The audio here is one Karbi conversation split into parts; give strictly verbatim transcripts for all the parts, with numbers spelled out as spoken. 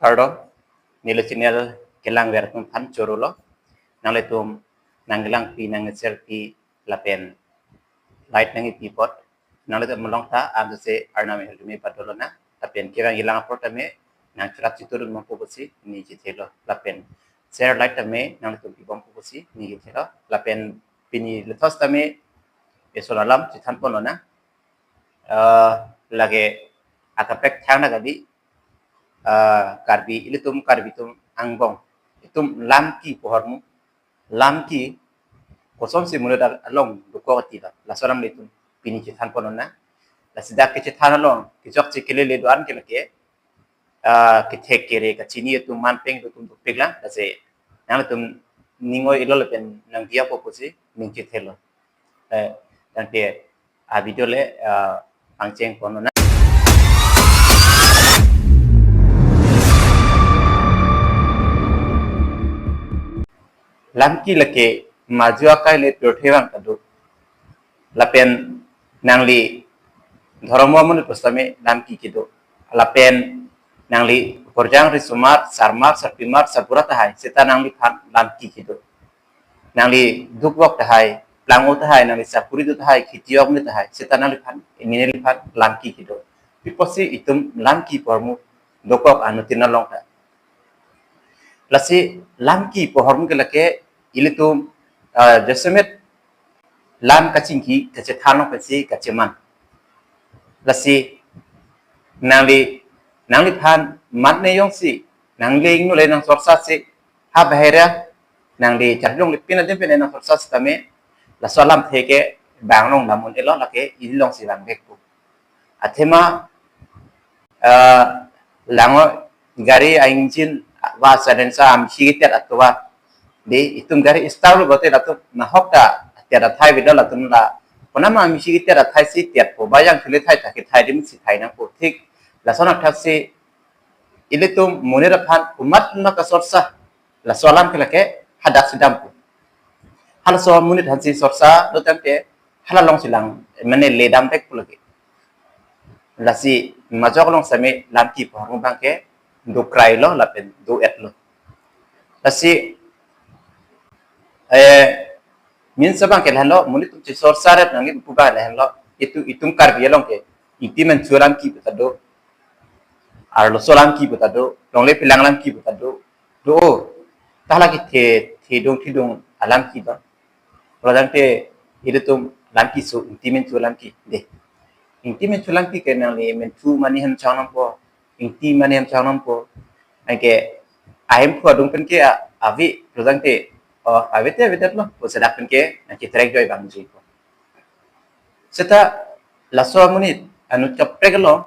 Kardom, neli channel kelangver atum aphan choro lo. Nanglitum nangkelangpi, nangserpi lapen like nangpi apot nanglitum malong ta, ansi Arnam ahirjume padolonang. Lapen kevang ilang apor tame nangchrat chitudun bompo pusi neli chethelo. Lapen share, like tame nanglitum pibompo pusi neli chethelo. Lapen pini lethos tame eson alam chethanponlonang. Eh, lake akaprek thangta kali, eh, Karbi, ilitum Karbi atum angbong, itum lamki pu ahormu, lamki kosonsi monit along dokok atilo, laso alam ilitum pini chethanponlonang. Lasi dak kechethan along kechokche kelele do-an ke lake, eh, kethek kere kachini atum manpeng atum dopiklang, lasi nanglitum ning oi-ilo lapen nangdiya po pusi neli chethelo. Eh, tangte a video le, eh, pangchengponlonang. Lamki lake maju akai le pirthe vang ta do. Lapen nangli dhormo amonit pusitame lamki kedo. Lapen nangli korjang risomar, sarmar, sarpimar, sabura tahai, seta nangliphan lamki kedo. Nangli dukvok tahai, plang-o tahai, nangli sakuri do tahai, kheti ok ni tahai, seta nangliphan, ini neliphan lamki kedo. Pi apotsi itum lamki pu ahormu dokok anuttin along ta. Lasi lamki pu ahormu ke lake ilitum, ah, jasemet lam kachingki kachethan along pensi kacheman. Lasi nangli, nangliphan mat ne jongsi nangli ingno le nangsorsa si ha bahera, nangli charlong le pin adim pin nangsorsa sitame laso alamthe ke bang along dam un-elo, lake ili alongsi vangvekpo. Athema, ah, lango gari a-engine va silencer amsi ketet atovar, de itum gari start lo pulote latum nahok ta tet athai avedet latum la. Konatma amsi ketet athai si tetpo, ba jang chule thai ta kethai adim si thai nangpo. Thik lason athak si ilitum monit aphan komatma kasorsa, laso alam ke lake hadak si dampo. Halaso amonit aphansi sorsa do tangte hala alongsi lang, mane le damvekpo lake. Lasi majok along sitame lamki pu ahormu abang ke dokroi lo lapen do-et lo. Lasi, eh, min sa abang ke lahenlo, monit atum chesorsa ret nangji pu abang lahenlo, itum, itum Karbi along ke Ingti Menchu lamki pu ta do, arloso lamki pu ta do, longle pilang lamki pu ta do, do-o. Ta hala kethe, thedung thedung alamki ba. Pulo tangte ilitum lamki so Ingti Menchu lamki de. Ingti Menchu lamki ke nangli Menchu mane hem chang nangpo, Ingti mane hem chang nangpo. Anke ahemphu adung pen ke a-, ave, pulo tangte, oh, ave te avedet lo, pusi dak pen ke nangketrek joi vangji ko. Seta laso amonit anut kaprek along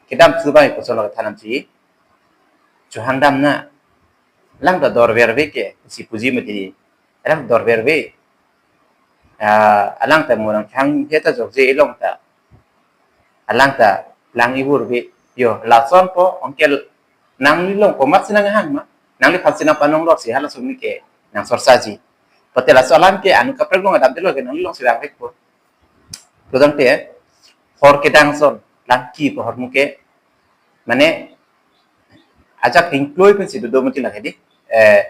kedam thu abang koson lo kethan nangji. Chohang dam na, alang ta dorver ave ke, si puji mati di. Alang dorver ave. Ah, alang ta mo nangthang he ta jokje ilong ta. Alang ta lang ivur ave. Yo, lason po, ongkel nangli along komatsi nanghang ma, nangliphansi nangpanong lor si halaso amonit ke nangsorsaji. Pulote laso alam ke anut kaprek along kedam det lo ke nangli alongsi vangvekpo. Pulo tangte hor kedang ason lamki pu ahormu ke, mane ajak ingkloi pensi dodo mati lake di. Eh,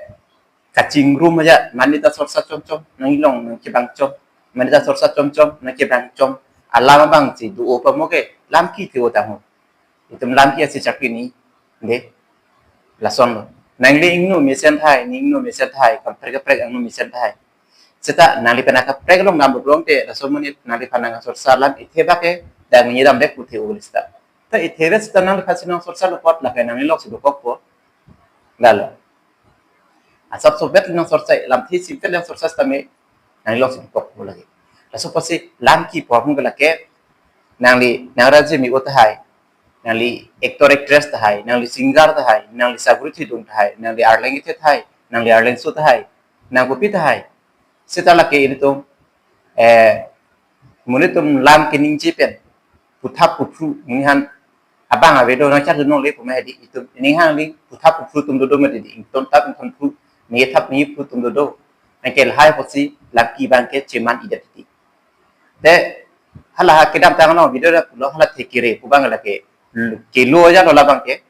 kachingrum aja, mane ta sorsa chomchom, nangli along nangkebang chom, mane ta sorsa chomchom, nangkebang chom. Alam abangsi do-o pamo ke lamki the-o tangho. Itum lamki asi chakri ni, de. Lason lo. Nangli ingno mesen tahai, ne ingno mesen tahai, kaprek kaprek angno mesen tahai. Seta nangli pen akaprek along dam pulote, laso amonit nangliphan nangsorsa alam ithe abang ke, dang ni damvek pu the-o seta. Ta ithe ave seta nangliphansi nangsorsa lo apot lake nangli alongsi dokokpo. Lalo. Asapso vet nangsorsa, lamthe isi vet nangsorsa sitame nangli alongsi dokokpo lake. Laso apotsi lamki pu ahormu ke lake, nangli nangraji me-o tahai, nangli actor actress tahai, nangli singer tahai, nangli sakuri thedung tahai, nangli arleng kethe tahai, nangli arlengso tahai, nang kopi tahai. Seta lake ilitum, eh, monit atum lam keningje pen puthap puphru, monit aphan abang ave do, nangchar dunong le pu ma hedi, itum ining hang ling puthap puphru atum dodo mati di, ington thap ington phru, ningje thap ningje phru atum dodo. Anke lahai apotsi lamki abang ke cheman-idet titi. Te hala ha kedamtang along video dak pulo, hala thekere pu abang lake kelo aja lo labang ke.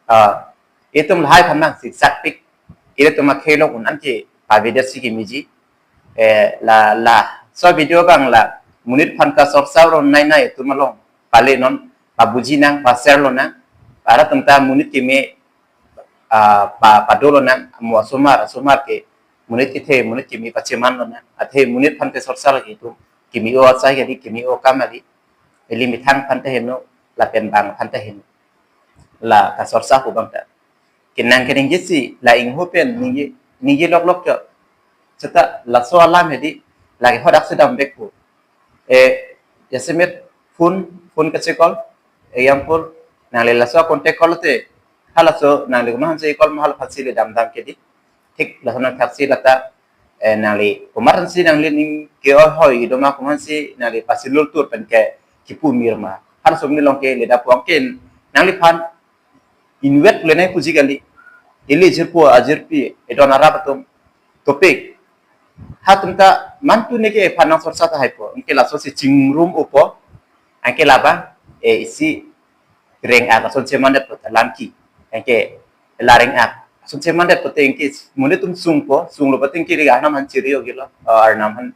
Ah, Itum lahai aphan nang siksak pik. Ilitum akhei along un-an ke pavidet si kemeji. Eh, la, laso video abang la monit aphan kasorsa ron nai nai itum along pale non, pabuji nang, pa-share lonang. Para atum ta monit keme, ah, pa, pado lonang, mo asomar, asomar ke monit kethe, monit keme pacheman lonang. Athe monit aphan kasorsa lake itum keme-o asai kali, keme-o akam kali. Ili methang aphan ta heno, lapen bang aphan ta heno. La kasorsa pu abang ta. Kenang keningje si, la ingho pen ningje, ningje loklok jo. Seta laso alam hedi, lake hodak si dam vek pu. Eh, jasemet phone, phone kachecall, example, nangli laso contact call te, halaso nangli komat aphan si call ma, hala aphan si le dam dam ke di. Thik laso nangthak si lata, eh, nangli komat aphan si nangli ning ke-oi hoi do ma, komat aphan si nangli pasilul tur pen ke kipu mir ma. Halaso neli along ke le da puang ken nangliphan inutvet le nai puji kali. Ili jirpo ajirpi, edon arap atum, topik. Hatum ta mantu neke aphan nangsorsa tahai po. Anke laso si chingrum-o po. Anke labang, eh, isi reng-ak ason chemandet po ta lamki. Anke la reng-ak ason chemandet pote anke monit atum sungpo, sunglo pote anke ri arnam aphan chiri-o gilo, eh, arnam aphan,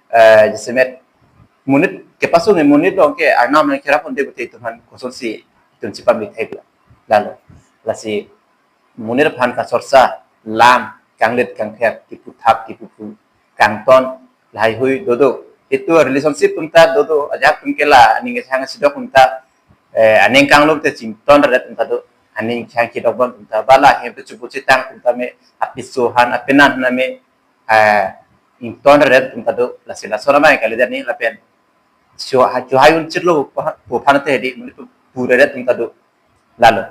eh, jasemet monit kepasung, eh, monit along ke arnam nangkerap ponde pote itum aphan koson si itum chepamit thek la. Lalo, lasi monit aphan kasorsa, lam, kanglit kangthek, kiputhap kipuphu, kangton, lahai hui dodo. Itum relationship atum ta dodo, ajahak atum ke la aning kechang sidok atum ta, eh, aning kanglo te chington redet atum ta do, aning kechang kedok bom atum ta, ba la hem pe chupu chetang atum ta me, apiso aphan, apenan aphan me, eh, ington redet atum ta do, lasi laso nama kali dani lapen. Chu ha, chu hai un chitlo pu aphan te hedi, monit atum pu redet atum ta do. Lalo.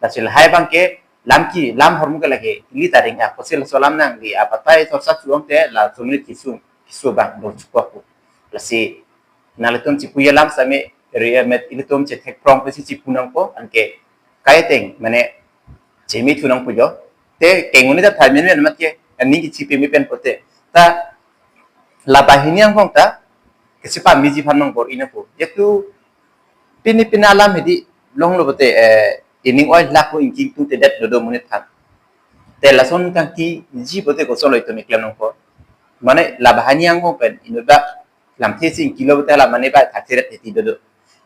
Lasi lahai abang ke lamki, lam ahormu ke lake ili ta reng-ak, kosi laso alam nangli apatai sorsa chuang te, laso monit kesung, keso abang do chukok pu. Lasi nanglitum chipuji alam same, ri met ilitum chethek prong pesi chipu nangpo, anke kaiteng, mane, chemi thu nangpo jo. Te kenguni ta thai men men mat ke, aning kechipeme pen pote. Ta, la banghini angbong ta, kesipa miji aphan nongbor-i nangpo. Yetu, pini pini alam hedi, longlo pote, eh, ining oi lak ko ingking tungtedet dodo monit aphan. Te lason kangkiji pote kosonlo itum keklem nangpo. Mane, la banghini angbong pen, inut bak, lamthe si ingkilo pote la mane ba thaktheret hedi dodo.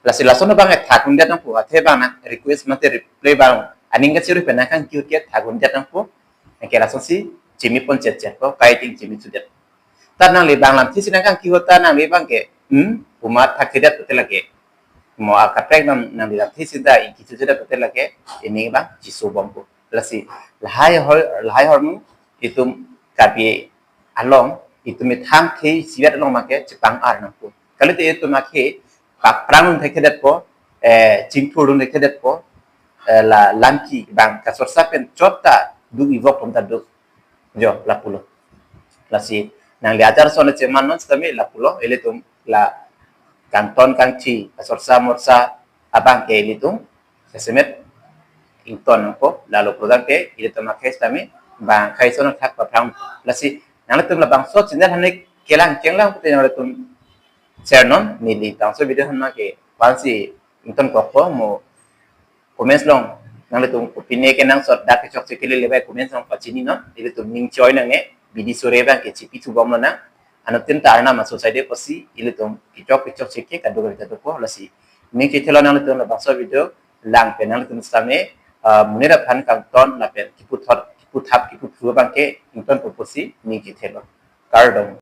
Lasi lason abang ke thak undet nangpo, athe abang nang request mate reply abang aning kachirui pen nangkangki ahut ke thak undet nangpo. Anke lason si chemi pon chet chet po, kaiteng chemi sudet. Ta nangli abang lamthe si nangkangki ahut ta nangli abang ke, hmm, komat thakthedet pote lake. Mo akaprek nang, nangli lamthe si ta ingki sudet pote lake, ining abang chiso bompo. Lasi, lahai hor, lahai ahormu, itum Karbi along, itum methang akhei isivet along make chepang-ar nangpo. Kalite itum akhei, paprang un thekthedet po, eh, chingthur un thekthedet po, eh, la lamki abang kasorsa pen chot ta do-i vok atum ta do. Jo, lapulo. Lasi, nangli ajar ason cheman non sitame lapulo, ilitum la kangton kangthi, kasorsa morsa, abang ke ilitum, jasemet ington nangpo, lalo program ke, ilitum akhei sitame, bang akhei ason thak paprang. Lasi, nanglitum labangso channel aphan kelang, kenglang pote nanglitum share non, neli bangso video aphan ma ke, aphan si ington kokpo mo, comments along, nanglitum opinion kenangsot dak kechokche kelele bai comments along pachini non, ilitum ning choi nangne, bidi sore abang ke chipi thu bom lonang, anuttin ta arnam aso saide apotsi, ilitum kechok kechokche ke kadokave ta dopo, lasi. Ning chethelo nanglitum labangso video, lang pen nanglitum sitame, ah, monit aphan kangton lapen kiputhot, kiputhap, kipuphu abang ke, ingtonpo pusi, ning chethelo. Kardom.